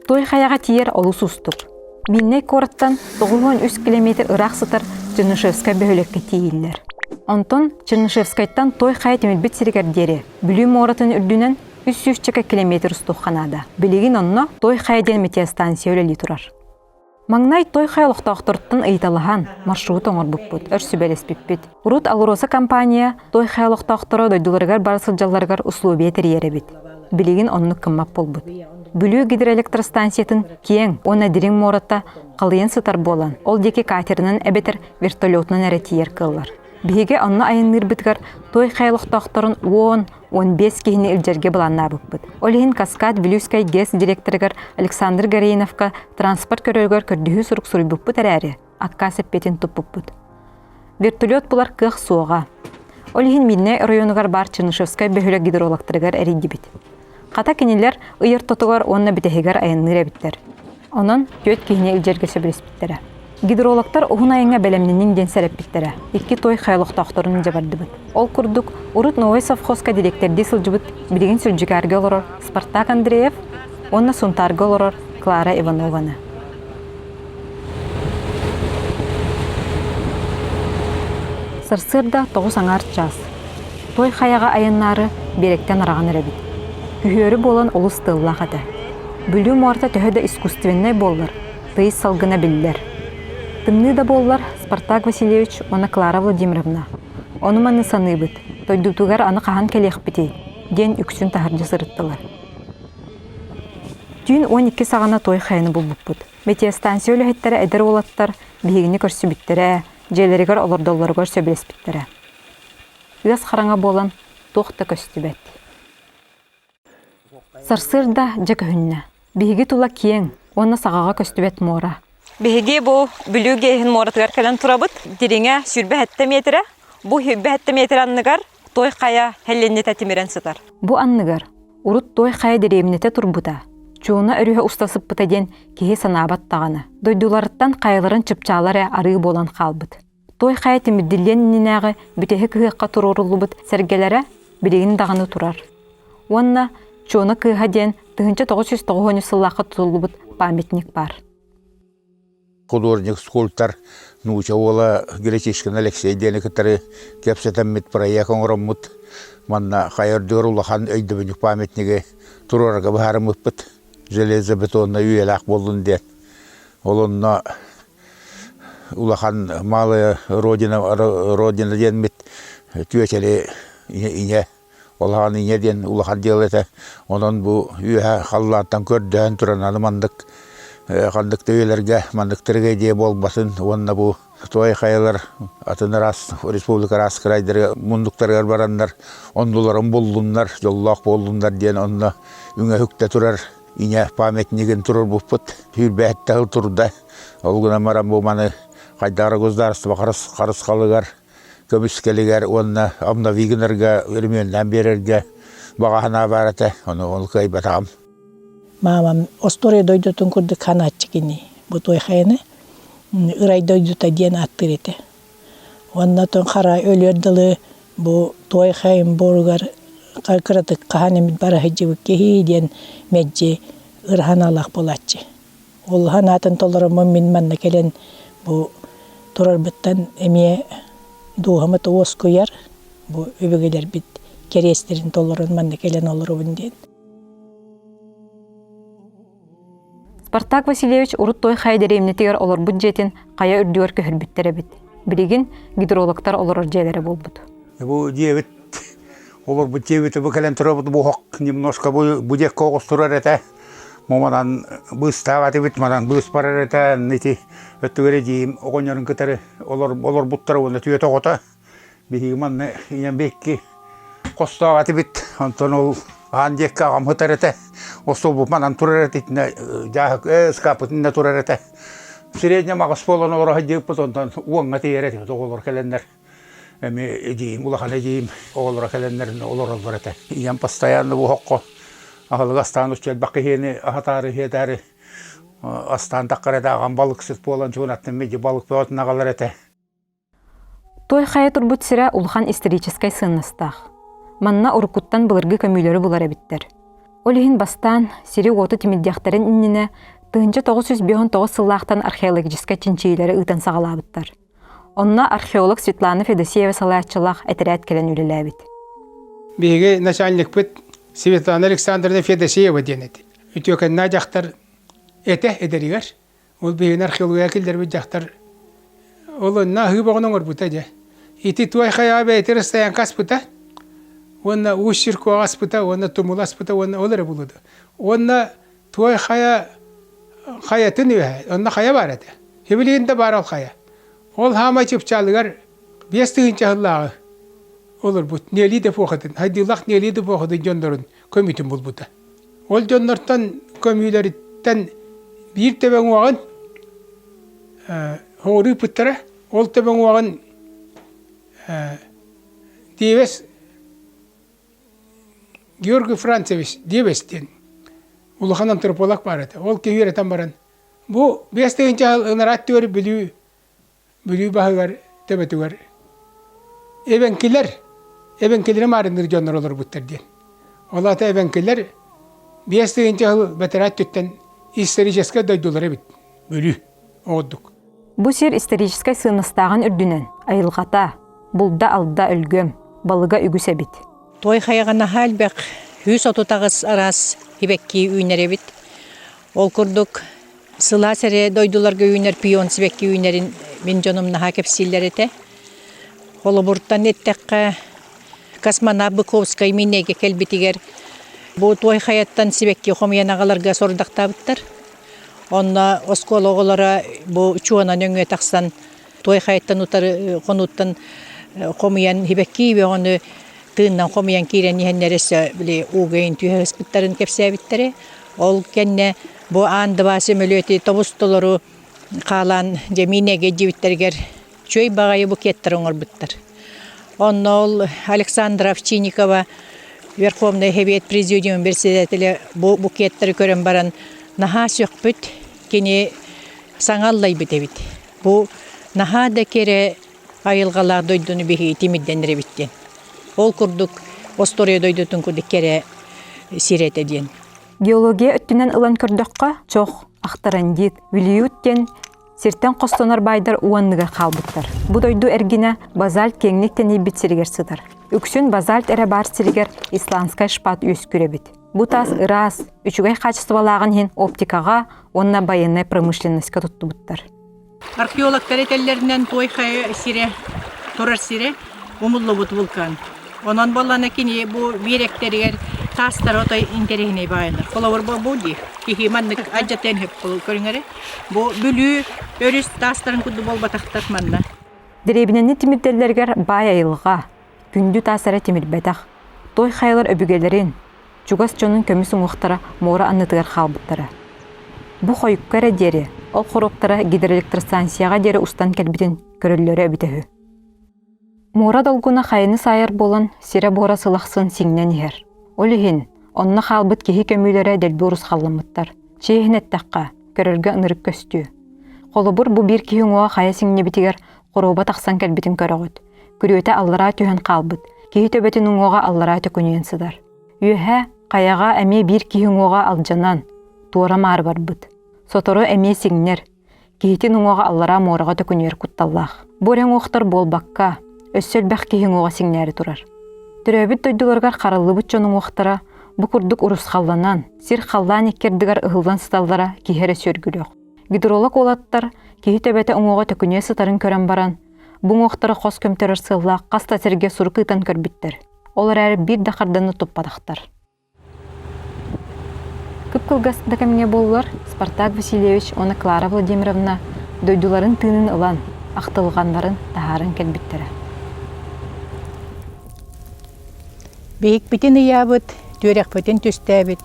Той хайаҕа тиийэр олус уустук. Мииннэй куораттан 93 километр ыраах сытар Чернышевскай бөһүөлэккэ тиийиллэр. Онтон Чернышевскайтан Той хайа тимирбит сиригэр диэри Бүлүү муоратын үрдүнэн 300 километр устуохха наада. Билигин онно Той хайа диэн метеостанция үлэлии турар. Маҥнай Той хайа олохтоохторуттан ыйыталаһан, маршрут оҥорбуппут, өр сүбэлэспиппит. Урут АЛРОСА компания Той хайа олохтоохторо дойдуларыгар бара сылдьалларыгар условия тэрийэр эбит. Билигин оннук кыммат буолбут. Бүлүү гидроэлектростанциятын киэҥ уонна дириҥ муората халыйан сытар буолан, ол диэки катерынан эбэтэр вертолетунан эрэ тиийэр кыаллар. Биһиги онно айанныырбытыгар Той хайа олохтоохторун 10 15 киһини илдьэргэ былааннаабыппыт. Ол иһин Каскад Вилюйскай ГЭС директорыгар Александр Гореиновка транспорт көрөрүгэр көрдөһүү сурук суруйбуппут эрээри, аккаас эппиэтин туппуппут. Вертолет булар кыах суоҕа. Ол иһин Миирнэй оройуонугар баар Чернышевскай бөһүөлэк гидрологтарыгар эрийдибит. Хата кинилэр ый ортотугар уонна бүтэһигэр айанныыр эбиттэр. Онон түөрт киһини илдьэргэ сөбүлэспиттэрэ. Гидрологтар уһун айаҥҥа бэлэмнэниҥ диэн сэрэппиттэрэ. Икки той хайа олохтоохторун илдьэ бардыбыт. Ол курдук, урут Новай совхозка дириэктэрдии сылдьыбыт билигин Сүлдьүкээргэ олорор Спартак Андреев уонна Сунтаарга олорор Клара Иванованы. Сарсыарда 9 аҥаар чаас. Той хайаҕа айаннаары биэрэктэн араҕан эрэбит. Күһүөрү буолан олус тыаллаах этэ. Бүлүү муората төһө да искусственнай буоллар, тыйыс салгына биллэр. Тымныы да буоллар, Спартак Васильевич уонна Клара Владимировна «Ону-маны саныыбыт, дойдутугар аны хаһан кэлиэхпитий?» диэн үксүн таһырдьа сырыттылар. Түүн 12 саҕана той хайаны булбуппут. Метеостанция үлэһиттэрэ эдэр уолаттар биһигини көрсүбүттэрэ, дьиэлэригэр олордоллоругар сөбүлэспиттэрэ. Ыас хараҥа буолан туох да көстүбэт. Сарсыарда дьэ көһүннэ. Биһиги тула киэҥ уонна саҕаҕа көстүбэт муора. Биһиги бу Бүлүү ГЭСин муоратыгар кэлэн турабыт. Дириҥэ 27 миэтэрэ. Бу 27 миэтэрэ анныгар Той Хайа һэллэнньэтэ тимирэн сытар. Бу анныгар урут Той Хайа дэриэбинэтэ турбута, Чуона өрүһэ уста сыппыта диэн киһи санаабат даҕаны. Дойдуларыттан хайаларын чыпчаала эрэ арыы буолан хаалбыт. Той хайа тимирдиллиэн иннинээҕи бүтэһик ыһыахха туруоруллубут сэргэлэрэ билигин даҕаны турар. Уонна Чуона кыыһа диэн 1993 сыллаахха тутуллубут памятник баар. Художник, скульптор нууча уола Гречишкин Алексей диэни кытары кэпсэтэммит проект оҥороммут. Манна хайа үрдүгэр улахан өйдөбүнньүк памятнигы туруорарга быһаарыммыппыт. Железобетоннай үйэлээх буоллун диэн. Ол онно улахан Малая Родина, Родина диэммит түөчэли ийэ Улахан ийэ диэн улахан дьыала этэ. Онон бу үөһэ халлаантан көрдөһөн туран аны маннык ханнык да үйэлэргэ маннык трагедия буолбатын уонна бу Туой хайалар атын араас республика араас крайдары муннуктарыгар бараннар оннуларын буллуннар, дьоллоох буоллуннар диэн онно үҥэ-үктэ турар ийэ памятнигын туруорбуппут. Сүүрбэһиттэ сыл турда. Ол гынан баран бу маны хайдах государство харысхалыгар көмүскэлигэр уонна обнови гынарга, өрөмүөннээн биэрэргэ баҕа санаа баар этэ, ону ол кыайбатаҕым. Маамам остуоруйа дойдутун курдук ханааччы кини. Бу Туойхайаны Ырай дойдута диэн ааттыыр этэ. Уонна оттон хара өлүөр дылы бу Туойхайым буоругар кыратык хаһан эмит бара сылдьыбыт киһи диэн мэлдьи ыраһаналаах буолааччы. Ол санаатын толороммун мин манна кэлэн бу турарбыттан эмиэ дууһам уоскуйар, бу өбүгэлэрбит кэриэстэрин толорон манна кэлэн олоробун диэн. Спартак Васильевич урут Той Хайа дэриэбинэтигэр олорбут дьиэтин хайа үрдүгэр көһөрбүттэр эбит. Билигин гидрологтар олорор дьиэлэрэ буолбут. Бу дьиэбит олорбут дьиэбит бу кэлэн турабыт бу оһох немножко бу бу диэкки оҕус турар этэ. Манан быыстаах этибит, манан быыс барар этэ. Ити өттүгэр эдьиийим оҕонньорун кытары олорбуттара уонна түөтэ оҕото. Биһиги манна ийэм икки хостоох этибит. Онтон ол аан диэкки аҕам сытар этэ. Остуолбут манан турар этэ, итиннэ дьааһык ээ ыскааппыт иннэ турар этэ. Среднем аҕыс буолан олоро сылдьыбыппыт, онтон уоҥҥа тиийэр этибит оҕолор кэлэннэр. Эмиэ эдьиийим, улахан эдьиийим оҕолоро кэлэннэр олороллор этэ. Ийэм постоянно бу оһоххо аһылык астаан усту элбэх киһини аһатаары, сиэтээри астаан таххар этэ. Аҕам балыксыт буолан чуунаттан мэлдьи балык бөҕөтүн аҕалар этэ. Той хайа турбут сирэ улахан историческай сыаннастаах. Манна уруккуттан былыргы көмүүлэри булар эбиттэр. Ол иһин бастаан сири-уоту тимирдиэхтэрин иннинэ 1959 сыллаахтан археологическай чинчийиилэри ыытан саҕалаабыттар. Онно археолог Светлана Федосеева салайааччылаах этэрээт кэлэн үлэлээбит. Биһиги начальникпыт Светлана Александровна Федосеева диэн этэ. Үтүөкэннээх дьахтар этэ эдэригэр. Ол биһигини археология киллэрбит дьахтар ол онно аһыы боҕун оҥорбута дьэ. Ити туой хайаҕа бэйэтэ стоянка аспыта уонна уус сиркуоҕа аспыта уонна тумул аспыта уонна ол эрэ булуду. Уонна туой хайа хайатын үөһэ онно хайа баар этэ. Сибилигин да баар ол хайа. Ол хаамай чыпчаалыгар 5000 сыллааҕы олорбут Нелида эпохатын, Хайдыылаах Нелида эпохатын дьоннорун көмүүтүн булбута. Ол дьоннортон көмүүлэриттэн биир төбөҥ уоҕун хоҕуруу ыыппыттара. Ол төбөҥ уоҕун Диэбэс Георгий Францевич Диэбэс диэн улахан антрополог баар этэ. Ол киһи үөрэтэн баран бу 5000 ынараа өттүгэр Бүлүү Бүлүү баһыгар төбөтүгэр эбэҥкилэр эбэҥкилэри маарынныыр дьоннор олорбуттар диэн. Ол аата эбэҥкилэр 5000 сыл бэтэрээ өттүттэн историческай дойдулар эбит Бүлүү оҕурдук. Бу сир историческай сыаннастааҕын үрдүнэн айылҕата, булда-алда өлгөм, балыга үгүс эбит. Той хайаҕа наһаа элбэх 138 араас сибэкки үүнэр эбит. Ол курдук Сылаас эрэ дойдуларга үүнэр пион сибэкки үүнэрин мин дьонум наһаа кэпсииллэр этэ. Холобуртан эттэххэ, космонавт Быковскай Миннэйгэ кэлбитигэр бу Туой Хайаттан сибэкки хомуйан аҕаларга сорудахтаабыттар. Онно оскуола оҕолоро бу чуона нөҥүө тахсан Туой Хайаттан утары хонууттан хомуйан сибэкки бөҕөнү тыыннан хомуйан киирэн иһэннэр өссө били ууга түһэ сыспыттарын кэпсээбиттэрэ. Ол кэннэ бу аан дыбаа сөмөлүөтү тобус-толору хаалаан дьэ миинэгэ дьиэбиттэригэр үчүгэй баҕайы букеттары оҥорбуттар. Онно ол Александра Овчинникова Верховный Совет Президиум председателэ бу букеттары көрөн баран наһаа сөхпүт, кини саҥа аллайбыт эбит. Бу наһаа да кэрэ айылҕалаах дойдуну биһиги тимирдэн эрэбит диэн. Ол курдук остуоруйа дойдутун курдук кэрэ. сир этэ диэн. Геология өттүнэн ылан көрдөххө, чох, ахтарандит, вилиют диэн сиртэн хостонор баайдар уонныгар хаалбыттар. Бу дойду эргинэ базальт киэҥник тэнийбит сиригэр сытар. Үксүн базальт эрэ баар сиригэр исландскай шпат үөскүүр эбит. Бу таас ыраас, үчүгэй хаачыстыбалааҕын иһин оптикаҕа уонна байыаннай промышленноска туттубуттар. Археологтар этэллэринэн Той хайа сирэ турар сирэ умуллубут вулкан. Онон буоллаҕына кини бу биэрэктэригэр таастара отой интэриэһинэй баҕайылар. Холобур бу бу дии киһи маннык алдьатыан сөп көрүҥ эрэ. Бу Бүлүү өрүс таастарын курдук буолбатахтар манна. Дэриэбинэни тимирдэллэригэр баай айылҕа, күндү таас эрэ тимирбэтэх. Той хайалар өбүгэлэрин, чугас дьонун көмүс уҥуохтара муора аннытыгар хаалбыттара. Бу хойукка эрэ диэри ол хоруоптара гидроэлектростанцияҕа диэри устан кэлбитин көрөллөрө эбитэ үһү. Муора долгуна хайаны саайар буолан, сирэ-буора сылахсын сиҥнэн иһэр. Ол иһин, онно хаалбыт киһи көмүүлэрэ дэлби урусхалламмыттар. Чиэһин эттэххэ, көрөргө ынырык көстүү. Холобур, бу биир киһи уҥуоҕа хайа сиҥнибитигэр хоруоба тахсан кэлбитин көрөҕүт. Күрүөтэ аллараа түһэн хаалбыт, киһи төбөтүн уҥуоҕа аллараа төкүнүйэн сытар. Үөһэ, хайаҕа эмиэ биир киһи уҥуоҕа алдьанан, туора-маары барбыт. Сотору эмиэ сиҥнэр, киһитин уҥуоҕа аллараа муораҕа төкүнүйэр кутталлаах. Бу эрэ уҥуохтар буолбакка, өссө элбэх киһи уҥуоҕа сиҥнээри турар. Төрөөбүт дойдуларыгар хараллыбыт дьон уҥуохтара бу курдук урусхалланан, сир-халлаан икки ардыгар ыһыллан сыталлара киһи эрэ сүөргүлүөх. Гидролог уолаттар киһи төбөтө уҥуоҕа төкүнүйэ сытарын көрөн баран, бу уҥуохтары хос көмтөрөр сыаллаах хас да сиргэ сурук ыытан көрбүттэр. Ол эрээри биир да харданы туппатахтар. Кып-кылгас да кэмҥэ буоллар, Спартак Васильевич уонна Клара Владимировна дойдуларын тыынын ылан, ахтылҕаннарын таһааран кэлбиттэрэ. Биһикпитин ыйаабыт, түөрэхпитин түстээбит,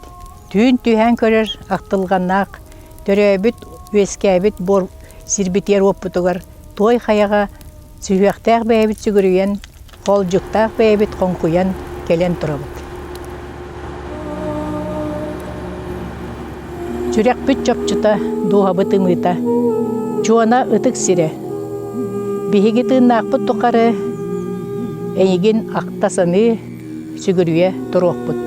түүн түһээн көрөр ахтылҕаннаах, төрөөбүт, үөскээбит буор сирбитигэр уоппутугар туой хайаҕа сүһүөхтээх бэйэбит сүгүрүйэн, Хоолдьуктаах бэйэбит хоҥкуйан кэлэн турабыт. Сүрэхпит чопчута, дууһабыт ымыыта, Чуона ытык сирэ. Биһиги тыыннаахпыт тухары эйигин ахта-саныы, сүгүрүйэ туруохпут.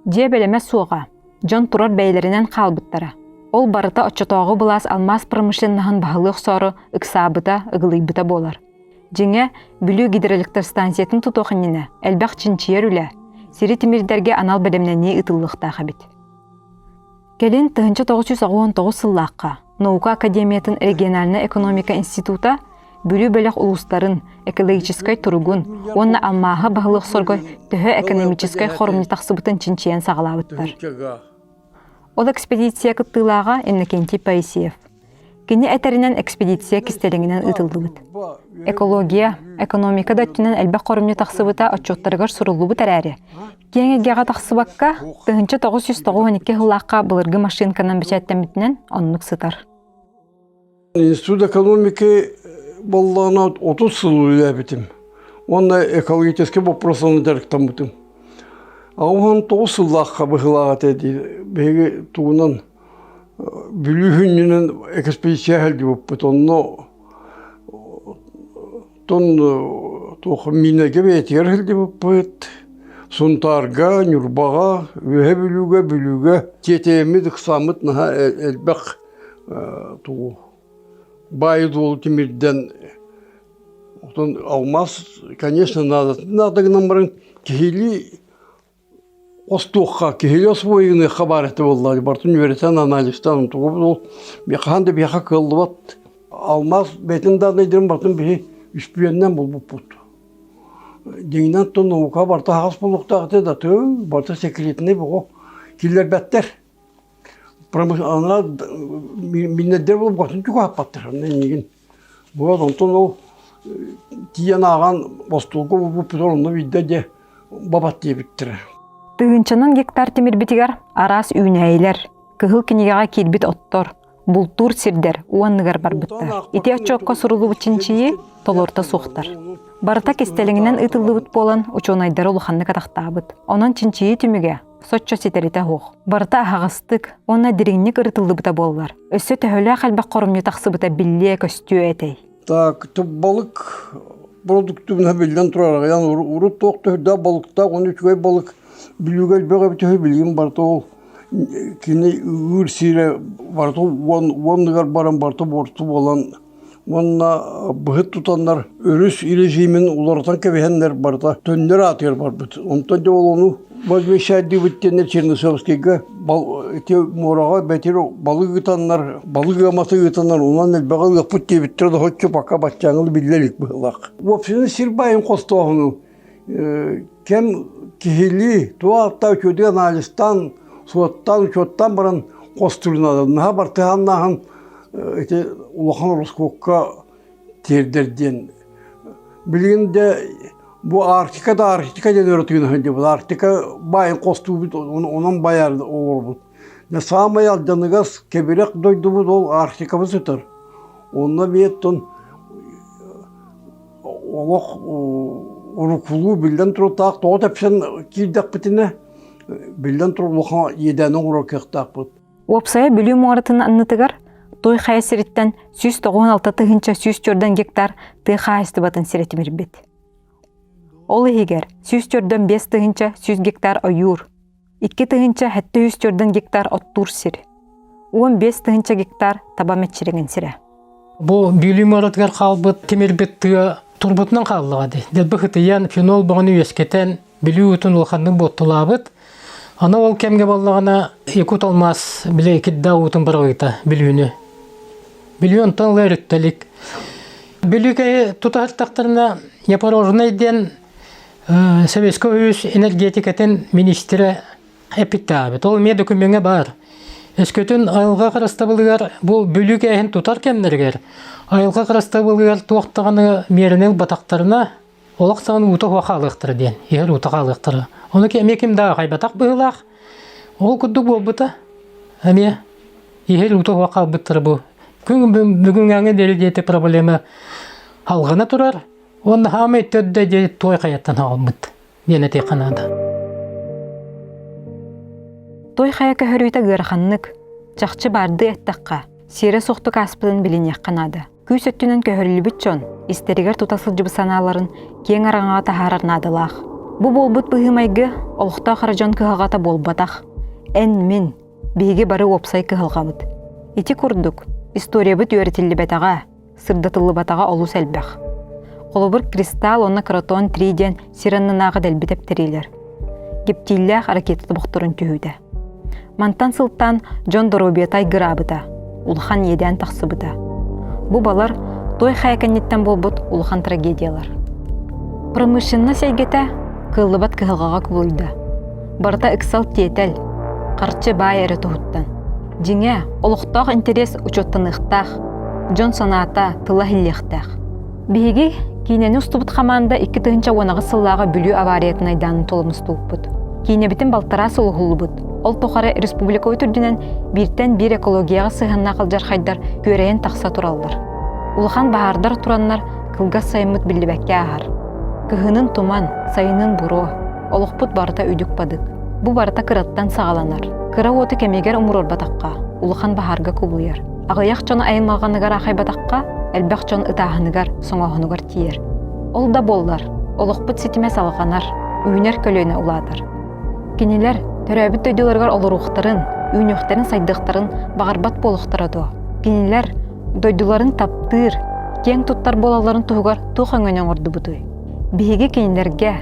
Дьиэ бэлэмэ суоҕа, дьон турар бэйэлэринэн хаалбыттара. Ол барыта оччотооҕу былаас алмаас промышленноһын баһылыы охсоору ыксаабыта, ыгылыйбыта буолар. Дьиҥэ, Бүлүү гидроэлектростанциятын тутуох иннинэ элбэх чинчийэр үлэ, сири тимирдэргэ анал бэлэмнэнии ыытыллыахтаах эбит. Кэлин 1989 сыллаахха Наука академиятын региональнай экономика института Бүлүү бөлөх улуустарын экологическай туругун уонна алмааһы баһылыы охсорго төһө экономическай хоромньу тахсыбытын чинчийэн саҕалаабыттар. Ол экспедиция кыттыылааҕа Иннокентий Паисеев. Кини этэринэн экспедиция кистэлэҥинэн ыытыллыбыт. Экология, экономика да өттүнэн элбэх хоромньу тахсыбыта отчуоттарыгар суруллубут эрээри, киэҥ эйгэҕэ тахсыбакка, 1992 сыллаахха былыргы машинканан бэчээттэммитинэн оннук сытар. Институт экономики буоллаҕына 30 сыл үлэлээбитим. Уонна экологическай боппуруостарынан дьарыктаммытым. 89 сыллаахха быһыылаах этэ дии. Биһиги тугунан Бүлүү сүнньүнэн экспедиция сылдьыбыппыт. Онно тон туох Минэгэ бэйэтигэр сылдьыбыппыт. Сунтаарга, Ньурбаҕа, Үөһэ Бүлүүгэ, Бүлүүгэ тиэтэйэммит, ыксааммыт наһаа элбэх тугу баайы-дуолу тимирдэн отон алмаас, конечно, наадатын наада гынан баран киһилии Остуохха, киһили освоеныахха баар этэ буоллаҕа барытын үөрэтэн, анализтаан тугу ол хаһан да биһиэхэ кыаллыбат. Алмаас бэйэтин дааннайдарын барытын биһи үспүйэннэн булбуппут. Дьиҥинэн оттон наука барыта аһаҕас буолуохтаах этэ да тыы барыта секретнэй бөҕө киллэрбэттэр. Анаа миннэрдэр буолбатын чугаһаппаттар онно иннигин. Вот онтон ол тиийэн ааҕан остуолга уурбуппут онно биирдэ дьэ бабат диэбиттэрэ. Тыһыынчанан гектар тимирбитигэр араас үүнээйилэр, кыһыл кинигэҕэ киирбит оттор, бултуур сирдэр уонныгар барбыттар. Ити отчуокка суруллубут чинчийии толорута суохтар. Барыта кистэлэҥинэн ыытыллыбыт буолан, учуонайдары улаханнык атахтаабыт. Онон чинчийии түмүгэ. соччо ситэритэ суох. Барыта аһаҕастык уонна дириҥник ырытыллыбыта буоллар, өссө төһөлөөх элбэх хоромньу тахсыбыта биллиэ-көстүө этэй. Так, балык продуктубуна биллэн турар аҕыйан урут туох төһүрдээх балыктаах уонна үчүгэй балык Бүлүүгэ элбэх эбит үһү билигин барыта ол кини ыыр сиирэ барыта уонныгар баран барыта буорту буолан уонна быһыт тутаннар өрүс режимин уларытан кэбиһэннэр барыта төннөр аатыгар барбыт. Онтон дьэ ол ону возмещайдыыбыт диэннэр Чернышевскийга ити муораҕа бэтир балык ыытаннар, балык ыаматы ыытаннар онон элбэҕи ыахпыт диэбиттэрэ да соччо пока баччааҥҥы биллэ илик быһыылаах. Вообще сир баайын хостооһуну кэм киһилии туох ааттаах үчүгэйдик анализтаан, суоттаан, учуоттаан баран хостуурунан наһаа бартыһааннааһын ити улахан ороскуокка тиэрдэр диэн. Билигин де бу Арктика да Арктика диэн өрө тыына сылдьыбыт. Арктика баайын хостуубут, онон байар олорбут. Саамай алдьаныгас кэбирэх дойдубут ол Арктикабыт сытар. Онно биэттон олох уруккулуу биллэн турутаах тоҕо тэпсэн киирдэхпитинэ биллэн турар улахан иэдээни оҥорор кыахтаахпыт. Уопсайа Бүлүү муоратын аннытыгар Той хайа сириттэн 196 104 гектар тыа хаһаайыстыбатын сирэ тимирбит. Ол иһигэр 145 100 гектар ойуур, 2704 гектар оттуур сир, 15 тыһыынча гектар таба мэччирэҥин сирэ. Бу Бүлүү муоратыгар хаалбыт тимирбит тыа турбутунан хааллаҕа дии. Дэлби хытыйан, фенол бөҕөнү үөскэтэн, Бүлүү уутун улаханнык буоттулаабыт. Аны ол кэмҥэ буоллаҕына Якут алмаас били кирдээх уутун быраҕыыта Бүлүүнү. Бүлүү онтон ыла өрүттэлик. Бүлүү тутаһыттахтарына Непорожный диэн Советскай Союз энергетикатын министрэ эппиттээбит. Ол эмиэ докумеҥҥа баар. Өскөтүн айылҕа харыстабылыгар бу Бүлүү кээһин тутар кэмнэригэр айылҕа харыстабылыгар туох даҕаны миэрэни ылбатахтарына олох даҕаны уута суох хаалыахтара диэн, иһэр уута хаалыахтара. Ону эмиэ ким да аахайбатах быһыылаах. Ол курдук буолбута. Эмиэ иһэр уута суох хаалбыттара бу. Күн бүгүҥҥээҥҥэ диэри диэти проблема алҕана турар. Уонна хаамай төрдө диэри туой хайаттан хаалбыт диэн этиэххэ наада. Той хайа көһөрүүтэ ыараханнык, чахчы баардыы эттэххэ, сиэрэ суохтук ааспытын билиниэххэ наада. Күүс өттүнэн көһөрүллүбүт дьон истэригэр тута сылдьыбыт санааларын киэҥ араҥаҕа таһаарар наадалаах. Бу буолбут быһыы-майгы олохтоох эрэ дьон кыһалҕата буолбатах. Эн-мин, биһиги бары уопсай кыһалҕабыт. Ити курдук, историябыт үөрэтиллибэтэҕэ, сырдатыллыбатаҕа олус элбэх. Холобур, Кристалл уонна Кротон 3 диэн сир аннынааҕы дэлби тэптэриилэр. Гептиллээх ракета тобохторун түһүүтэ. Мантан сылтаан дьон доруобуйата айгыраабыта, улахан иэдээн тахсыбыта. Бу балар той хайа кэнниттэн буолбут улахан трагедиялар. Промышленность эйгэтэ кыаллыбат кыһалҕаҕа кубулуйда. Барыта ыксал-тиэтэл, харчы баай эрэ туһуттан. Дьиҥэ, олохтоох интэриэс учуоттаныахтаах, дьон санаата, тыла иһиллиэхтээх. Биһиги киинэни устубут хамаанда 2018 сыллааҕы Бүлүү авариятын айдаанын тула мустубуппут. Киинэбитин балтараа сыл уһуллубут. Ол тухары республикабыт үрдүнэн бииртэн биир экологияҕа сыһыаннаах алдьархайдар күөрэйэн тахса тураллар. Улахан баһаардар тураннар кылгас сайыммыт биллибэккэ ааһар. Кыһынын туман, сайынын буруо, олохпут барыта үдүк-бадык. Бу барыта кыраттан саҕаланар. Кыра уоту кэмигэр умуруорбатахха, улахан баһаарга кубулуйар. Аҕыйах дьон аймалҕаныгар аахайбатахха, элбэх дьон ытааһыныгар, соҥооһунугар тиийэр. Ол да буоллар, олохпут ситимэ салҕанар, үүнэр көлүөнэ улаатар. Кинилэр төрөөбүт дойдуларыгар олоруохтарын, үүнүөхтэрин-сайдыахтарын баҕарбат буолуохтара дуо? Кинилэр дойдуларын таптыыр, киэҥ туттар буолалларын туһугар туох өҥөнү оҥордубутуй? Биһиги кинилэргэ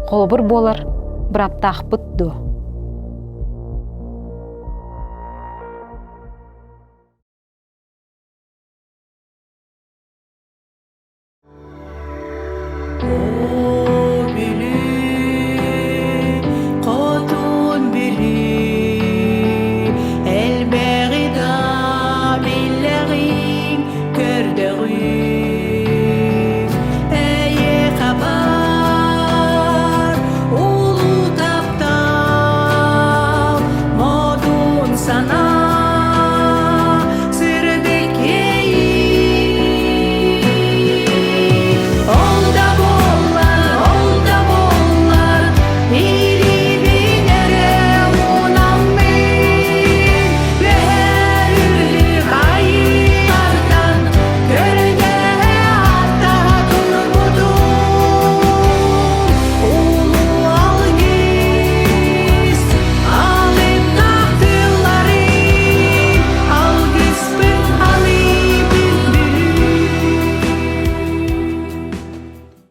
холобур буолар бырааптаахпыт дуо?